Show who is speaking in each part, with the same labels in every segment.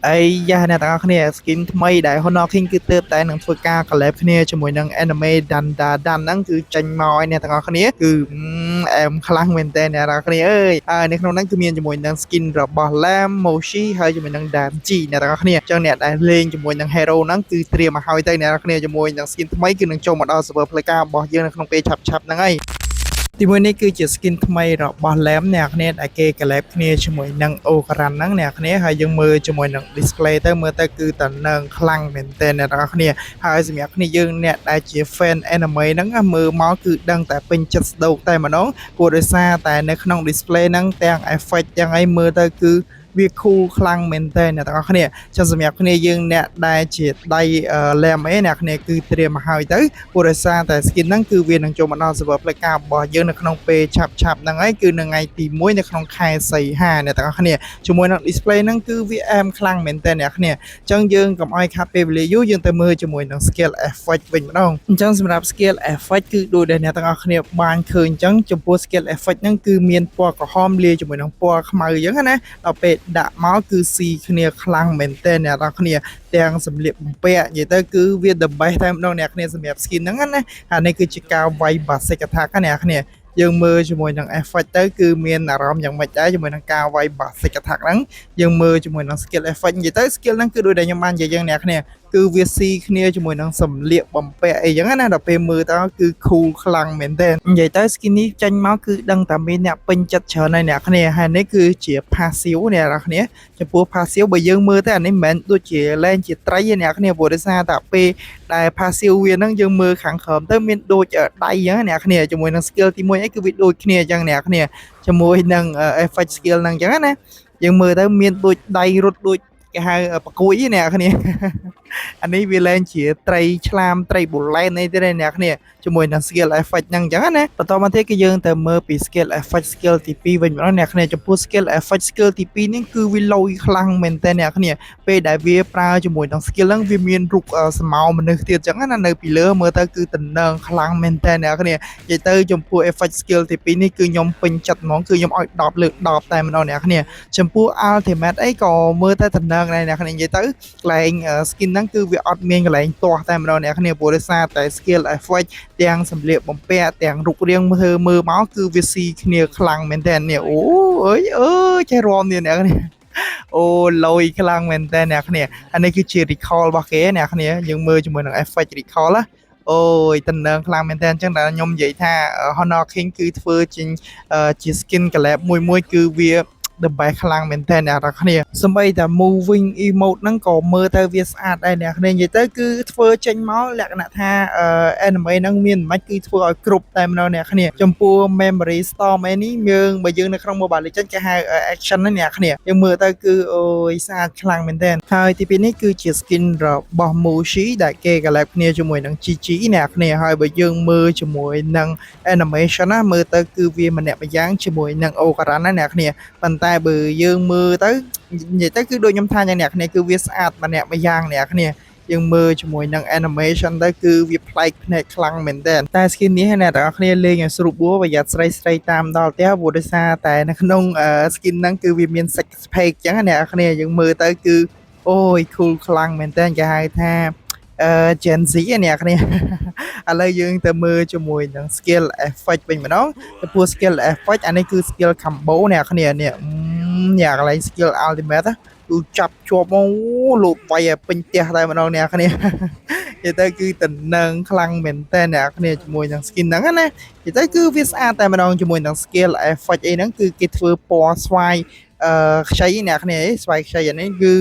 Speaker 1: អីយ៉ាអ្នកទាំងអស់គ្នា skin ថ្មីដែល Honor King គឺទើបតែនឹងធ្វើការ collab គ្នាជាមួយនឹង anime Dandadan ហ្នឹងគឺចេញមកឲ្យអ្នកទាំងអស់គ្នាគឺអែមខ្លាំងមែនតើអ្នកទាំងអស់គ្នាអើយហើយនៅក្នុងហ្នឹងគឺមានជាមួយនឹង skin របស់ Lam Moshi ហើយជាមួយនឹង Danji អ្នកទាំងអស់គ្នាអញ្ចឹងអ្នកដែលលេងជាមួយនឹង hero ហ្នឹងគឺត្រៀមមកហើយទៅអ្នកទាំងអស់គ្នាជាមួយនឹង skin ថ្មីគឺនឹងចូលមកដល់ server ផ្លូវការរបស់យើងនៅក្នុងពេលឆាប់ៗហ្នឹងហើយ ទីមួយនេះគឺជា skin ថ្មីរបស់ Lam អ្នកគ្នាដែលគេ collab គ្នាជាមួយនឹង Okaran ហ្នឹងអ្នកគ្នាហើយយើងមើលជាមួយនឹង display ទៅមើលទៅគឺតំណឹងខ្លាំងមែនទែនអ្នកទាំងអស់គ្នាហើយសម្រាប់គ្នាយើងអ្នកដែលជា fan anime ហ្នឹងណាមើលមកគឺដឹងតែពេញចិត្តស្ដោកតែម្ដងព្រោះដោយសារតែនៅក្នុង display ហ្នឹងទាំង effect ទាំងអីមើលទៅគឺវា cool ខ្លាំងមែនទែនអ្នកទាំងអស់គ្នាចឹងសម្រាប់គ្នាយើងអ្នកដែលជាដៃ Lam អីអ្នកគ្នាគឺត្រៀមមកហើយទៅ ព្រោះដោយសារតែ skin ហ្នឹងគឺវានឹងចូលមកដល់ server ផ្លូវការរបស់យើងនៅក្នុងពេលឆាប់ឆាប់ហ្នឹងហើយគឺនៅថ្ងៃទី1នៅក្នុងខែសីហាអ្នកទាំងអស់គ្នាជាមួយនឹង display ហ្នឹងគឺវាអែមខ្លាំងមែនតើអ្នកគ្នាអញ្ចឹងយើងកុំឲ្យខាត់ពេលវេលាយូរយើងទៅមើលជាមួយនឹង skill effect វិញម្ដងអញ្ចឹងសម្រាប់ skill effect គឺដូចដែលអ្នកទាំងអស់គ្នាបានឃើញអញ្ចឹងចំពោះ skill effect ហ្នឹងគឺមានពណ៌ក្រហមលាយជាមួយនឹងពណ៌ខ្មៅអញ្ចឹងណាដល់ពេលដាក់មកគឺស៊ីគ្នាខ្លាំងមែនតើអ្នកទាំងអស់គ្នាទាំងសម្លៀកបំពាក់និយាយទៅគឺវា the best តែម្ដងអ្នកគ្នាសម្រាប់ skin ហ្នឹងណាអានេះគឺជាការវាយ basic attack ណាអ្នកគ្នាយើងមើលជាមួយនឹង effect ទៅគឺមានអារម្មណ៍យ៉ាងម៉េចដែរជាមួយនឹងការវាយ basic attack ហ្នឹងយើងមើលជាមួយនឹង skill effect និយាយទៅ skill ហ្នឹងគឺដូចដែលខ្ញុំបាននិយាយយ៉ាងអ្នកគ្នាគឺវាស៊ីគ្នាជាមួយនឹងសម្លៀកបំពាក់អីចឹងណាដល់ពេលមើលទៅគឺ cool ខ្លាំងមែនទែននិយាយទៅ skin នេះចេញមកគឺដឹងតែមានអ្នកពេញចិត្តច្រើនហើយអ្នកគ្នាហើយនេះគឺជា passive អ្នកនរគ្នាចំពោះ passive បើយើងមើលទៅអានេះមិនមែនដូចជាលែងជាត្រីទេអ្នកគ្នាព្រោះដោយសារតែពេលដែល passive វាហ្នឹងយើងមើលខាងក្រោមទៅមានដូចដៃអញ្ចឹងអ្នកគ្នាជាមួយនឹង skill ទី1អីគឺវាដូចគ្នាអញ្ចឹងអ្នកគ្នាជាមួយនឹង effect skill ហ្នឹងអញ្ចឹងណាយើងមើលទៅមានដូចដៃរត់ដូចគេហៅបកួយអ្នកគ្នា អានេះវាលែងជាត្រីឆ្លាមត្រីបូឡែនអីទេអ្នកគ្នាជាមួយនឹង skill effect ហ្នឹងអញ្ចឹងណាបន្តមកទៀតគឺយើងទៅមើលពី skill effect skill ទី2វិញម្ដងអ្នកគ្នាចំពោះ skill effect skill ទី2នេះគឺវាលយខ្លាំងមែនតើអ្នកគ្នាពេលដែលវាប្រើជាមួយនឹង skill ហ្នឹងវាមានរូបស្រមោលមនុស្សទៀតអញ្ចឹងណានៅពីលើមើលទៅគឺតំណងខ្លាំងមែនតើអ្នកគ្នានិយាយទៅចំពោះ effect skill ទី2នេះគឺខ្ញុំពេញចិត្តហ្មងគឺខ្ញុំឲ្យ10លើ10តែម្ដងអ្នកគ្នាចំពោះ ultimate អីក៏មើលទៅតំណងដែរអ្នកគ្នានិយាយទៅកន្លែង skin ហ្នឹងគឺវាអត់មានកន្លែងទាស់តែម្ដងអ្នកគ្នាព្រោះដោយសារតែ skill effect ទាំងសម្លៀកបំពាក់ទាំងរូបរាងមើលមើលមកគឺវាស៊ីគ្នាខ្លាំងមែនតើនេះអូអើយអើយចេះរំនេះអ្នកគ្នាអូលយខ្លាំងមែនតើអ្នកគ្នាអានេះគឺជា recall របស់គេអ្នកគ្នាយើងមើលជាមួយនឹង effect recall ណាអូយតំណងខ្លាំងមែនតើអញ្ចឹងតែខ្ញុំនិយាយថា Honor King គឺធ្វើជាជា skin collab មួយមួយគឺវា the best ខ្លាំងមែនតើអ្នកនរគ្នាសម្បីតែ moving emote ហ្នឹងក៏មើលទៅវាស្អាតដែរអ្នកគ្នានិយាយទៅគឺធ្វើចេញមកលក្ខណៈថា anime ហ្នឹងមានមិនគឺធ្វើឲ្យគ្រប់តែម្ដងអ្នកគ្នាចំពោះ memory storm អីនេះយើងបើយើងនៅក្នុង Mobile Legends គេហៅ action ហ្នឹងអ្នកគ្នាយើងមើលទៅគឺអូយស្អាតខ្លាំងមែនតើហើយទីពីរនេះគឺជា skin របស់ Mushi ដែលគេ collab គ្នាជាមួយនឹង GG អ្នកគ្នាហើយបើយើងមើលជាមួយនឹង animation ណាមើលទៅគឺវាម្នាក់ម្យ៉ាងជាមួយនឹង Okaran ណាអ្នកគ្នាប៉ុន្តែបើយើងមើលទៅនិយាយទៅគឺដូចខ្ញុំថាយ៉ាងអ្នកគ្នាគឺវាស្អាតម្នាក់ម្យ៉ាងអ្នកគ្នាយើងមើលជាមួយនឹង animation ទៅគឺវាប្លែកភ្នែកខ្លាំងមែនទែនតែ skin នេះអ្នកទាំងអស់គ្នាលេងឲ្យស្រួលបួប្រយ័ត្នស្រីស្រីតាមដល់ផ្ទះព្រោះដោយសារតែនៅក្នុង skin ហ្នឹងគឺវាមាន six pack អញ្ចឹងអ្នកទាំងអស់គ្នាយើងមើលទៅគឺអូយ cool ខ្លាំងមែនទែនគេហៅថាអឺ Gen Z អ្នកគ្នា ឥឡូវយើងទៅមើលជាមួយនឹង skill effect វិញម្ដងចំពោះ skill effect អានេះគឺ skill combo អ្នកគ្នានេះញ៉ាកន្លែង skill ultimate គឺចាប់ជាប់មកលោតវាយឲ្យពេញផ្ទះតែម្ដងអ្នកគ្នានិយាយទៅគឺតំណឹងខ្លាំងមែនតើអ្នកគ្នាជាមួយនឹង skin ហ្នឹងណានិយាយទៅគឺវាស្អាតតែម្ដងជាមួយនឹង skill effect អីហ្នឹងគឺគេធ្វើពណ៌ស្វាយអឺខ្ចីអ្នកគ្នាស្វាយខ្ចីអានេះគឺ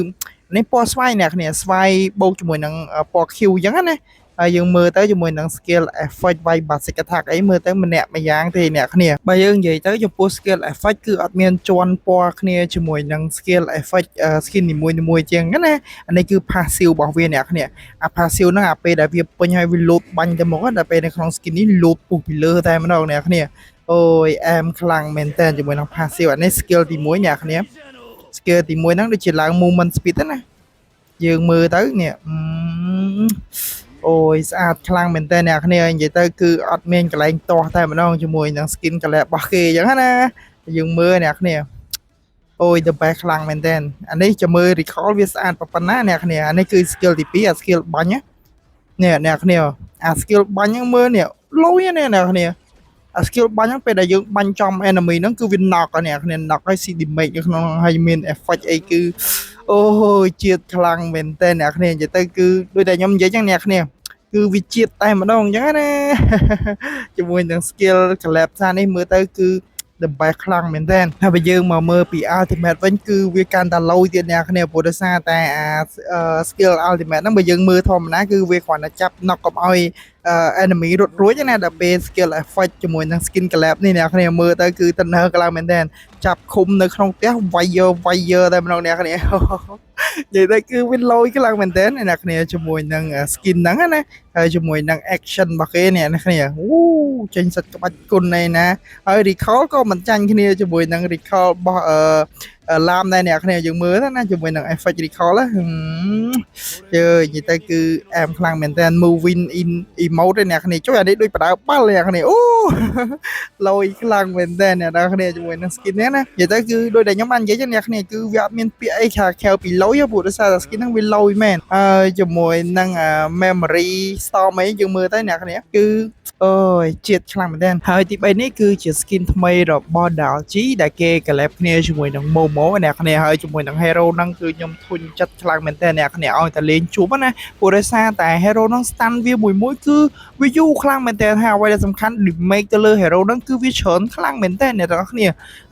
Speaker 1: នេះពណ៌ស្វាយអ្នកគ្នាស្វាយបូកជាមួយនឹងពណ៌ខៀវអញ្ចឹងណាហើយយើងមើលទៅជាមួយនឹង skill effect វាយ basic attack អីមើលទៅម្នាក់ម្យ៉ាងទេអ្នកគ្នាបើយើងនិយាយទៅចំពោះ skill effect គឺអត់មានជន់ពណ៌គ្នាជាមួយនឹង skill effect skin នីមួយៗជាងណាអានេះគឺ passive របស់វាអ្នកគ្នាអា passive ហ្នឹងអាពេលដែលវាពេញហើយវាលោតបាញ់ទៅមុខដល់ពេលនៅក្នុង skin នេះលោតពុះពីលើតែម្ដងអ្នកគ្នាអូយអែមខ្លាំងមែនតើជាមួយនឹង passive អានេះ skill ទី1អ្នកគ្នា skill ទី1ហ្នឹងដូចជាឡើង movement speed ណាយើងមើលទៅនេះអូយស្អាតខ្លាំងមែនតើអ្នកគ្នានិយាយទៅគឺអត់មានកន្លែងទាស់តែម្ដងជាមួយនឹង skin collab របស់គេអញ្ចឹងណាយើងមើលអ្នកគ្នា អូយ the best ខ្លាំងមែនតើអានេះចាំមើល recall វាស្អាតប៉ុណ្ណាអ្នកគ្នាអានេះគឺ skill ទី2អា skill បាញ់ណានេះអ្នកគ្នាអា skill បាញ់ហ្នឹងមើលនេះលយណាអ្នកគ្នាអា skill បាញ់ហ្នឹងពេលដែលយើងបាញ់ចំ enemy ហ្នឹងគឺវា knock ហើយអ្នកគ្នា knock ហើយ see damage នៅក្នុងហ្នឹងហើយមាន effect អីគឺអូយជាតិខ្លាំងមែនតើអ្នកគ្នានិយាយទៅគឺដូចតែខ្ញុំនិយាយចឹងអ្នកគ្នាគឺវាជាតិតែម្ដងអញ្ចឹងណា ជាមួយនឹង skill collab សានេះមើលទៅគឺ the best ខ្លាំងមែនតើហើយបើយើងមកមើលពី ultimate វិញគឺវាកាន់តែលយទៀតអ្នកគ្នាព្រោះដោយសារតែអា skill ultimate ហ្នឹងបើយើងមើលធម្មតាគឺវាគ្រាន់តែចាប់ knock កុំឲ្យ enemy រត់រួចណាដល់ពេល skill effect ជាមួយនឹង skin collab នេះអ្នកគ្នាមើលទៅគឺតំណើខ្លាំងមែនតើចាប់ឃុំនៅក្នុងផ្ទះវាយយើវាយយើតែម្ដងអ្នកគ្នា និយាយទៅគឺវាលយខ្លាំងមែនតើអ្នកគ្នាជាមួយនឹង skin ហ្នឹងណាហើយជាមួយនឹង action របស់គេនេះអ្នកគ្នាអូចេញសិតក្បាច់គុណឯណាហើយ recall ក៏មិនចាញ់គ្នាជាមួយនឹង recall របស់អឺឡាមដែរអ្នកគ្នាយើងមើលណាជាមួយនឹង effect recall ណាជើនិយាយទៅគឺអែមខ្លាំងមែនតើ moving in emote ឯអ្នកគ្នាជួយអានេះដូចបដើបាល់អ្នកគ្នាអូ លយខ្លាំងមែនតើអ្នកនរគ្នាជាមួយនឹង skin នេះណានិយាយទៅគឺដូចដែលខ្ញុំបាននិយាយចឹងអ្នកគ្នាគឺវាអត់មានពាក្យអីខាក្រៅពីលយទេព្រោះដោយសារតែ skin ហ្នឹងវាលយមែនហើយជាមួយនឹង memory storm អីយើងមើលទៅអ្នកគ្នាគឺអូយជាតិខ្លាំងមែនតើហើយទី3នេះគឺជា skin ថ្មីរបស់ Dalji ដែលគេ collab គ្នាជាមួយនឹង Momo អ្នកគ្នាហើយជាមួយនឹង hero ហ្នឹងគឺខ្ញុំធុញចិត្តខ្លាំងមែនតើអ្នកគ្នាឲ្យតែលេងជួបណាព្រោះដោយសារតែ hero ហ្នឹង stun វាមួយមួយគឺវាយូរខ្លាំងមែនតើហើយអ្វីដែលសំខាន់ damage ទៅលើ hero ហ្នឹងគឺវាច្រើនខ្លាំងមែនតើអ្នកទាំងអស់គ្នា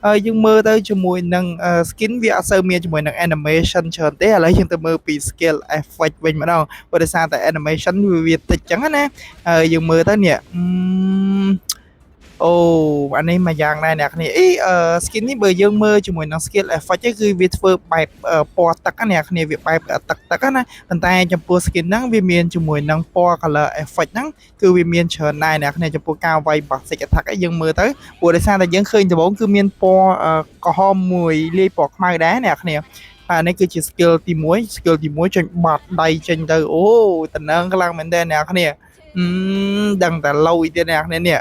Speaker 1: ហើយយើងមើលទៅជាមួយនឹង skin វាអត់សូវមានជាមួយនឹង animation ច្រើនទេឥឡូវយើងទៅមើលពី skill effect វិញម្ដងព្រោះដោយសារតែ animation វាតិចចឹងណាហើយយើងមើលទៅនេះអឺអូអានេះមួយយ៉ាងដែរអ្នកគ្នាអីអឺ skin នេះបើយើងមើលជាមួយនឹង skill effect ឯងគឺវាធ្វើបែបពណ៌ទឹកណាអ្នកគ្នាវាបែបទឹកទឹកណាប៉ុន្តែចំពោះ skin ហ្នឹងវាមានជាមួយនឹងពណ៌ color effect ហ្នឹងគឺវាមានច្រើនដែរអ្នកគ្នាចំពោះការវាយ basic attack ឯងយើងមើលទៅព្រោះដោយសារតែយើងឃើញដំបូងគឺមានពណ៌ក្រហមមួយលាយពណ៌ខ្មៅដែរអ្នកគ្នាហើយនេះគឺជា skill ទី1 skill ទី1ចេញបាត់ដៃចេញទៅអូតំណឹងខ្លាំងមែនតើអ្នកគ្នាអឺដឹងតែលយទៀតអ្នកគ្នានេះ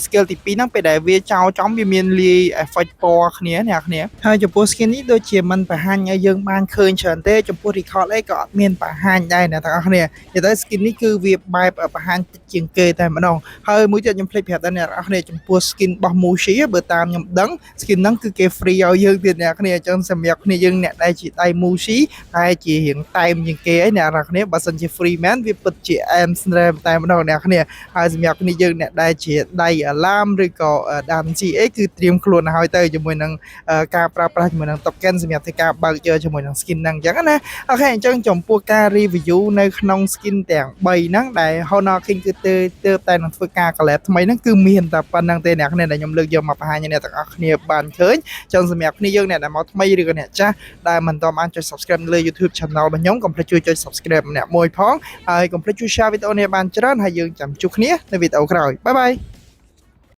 Speaker 1: skill ទី2ហ្នឹងពេលដែលវាចោលចំវាមានលាយ effect ពណ៌គ្នាអ្នកគ្នាហើយចំពោះ skin នេះដូចជាមិនបង្ហាញឲ្យយើងបានឃើញច្រើនទេចំពោះ recall អីក៏អត់មានបង្ហាញដែរអ្នកទាំងអស់គ្នានិយាយទៅ skin នេះគឺវាបែបបង្ហាញតិចជាងគេតែម្ដងហើយមួយទៀតខ្ញុំភ្លេចប្រាប់ដល់អ្នកទាំងអស់គ្នាចំពោះ skin របស់ Mushi បើតាមខ្ញុំដឹង skin ហ្នឹងគឺគេ free ឲ្យយើងទៀតអ្នកគ្នាអញ្ចឹងសម្រាប់គ្នាយើងអ្នកដែលជាដៃ Mushi តែជារៀងតែមជាងគេឯអ្នកទាំងអស់គ្នាបើសិនជា free មែនវាពិតជាអែមស្នែមតែម្ដងអ្នកគ្នាហើយសម្រាប់គ្នាយើងអ្នកដែលជាដៃឡាមឬក៏ដាន GA គឺត្រៀមខ្លួនឲ្យទៅជាមួយនឹងការប្រើប្រាស់ជាមួយនឹង token សម្រាប់ធ្វើការបើកយកជាមួយនឹង skin ហ្នឹងអញ្ចឹងណាOK អញ្ចឹងចំពោះការ review នៅក្នុង skin ទាំង3ហ្នឹងដែល Honor King គឺទើទើបតែនឹងធ្វើការ collab ថ្មីហ្នឹងគឺមានតែប៉ុណ្្នឹងទេអ្នកគ្នាដែលខ្ញុំលើកយកមកបង្ហាញឲ្យអ្នកទាំងអស់គ្នាបានឃើញអញ្ចឹងសម្រាប់គ្នាយើងអ្នកដែលមកថ្មីឬក៏អ្នកចាស់ដែលមិនទាន់បានចុច subscribe លើ YouTube channel របស់ខ្ញុំកុំភ្លេចជួយចុច subscribe ម្នាក់មួយផងហើយកុំភ្លេចជួយ share វីដេអូនេះបានច្រើនហើយយើងចាំជួបគ្នានៅវីដេអូក្រោយ bye bye.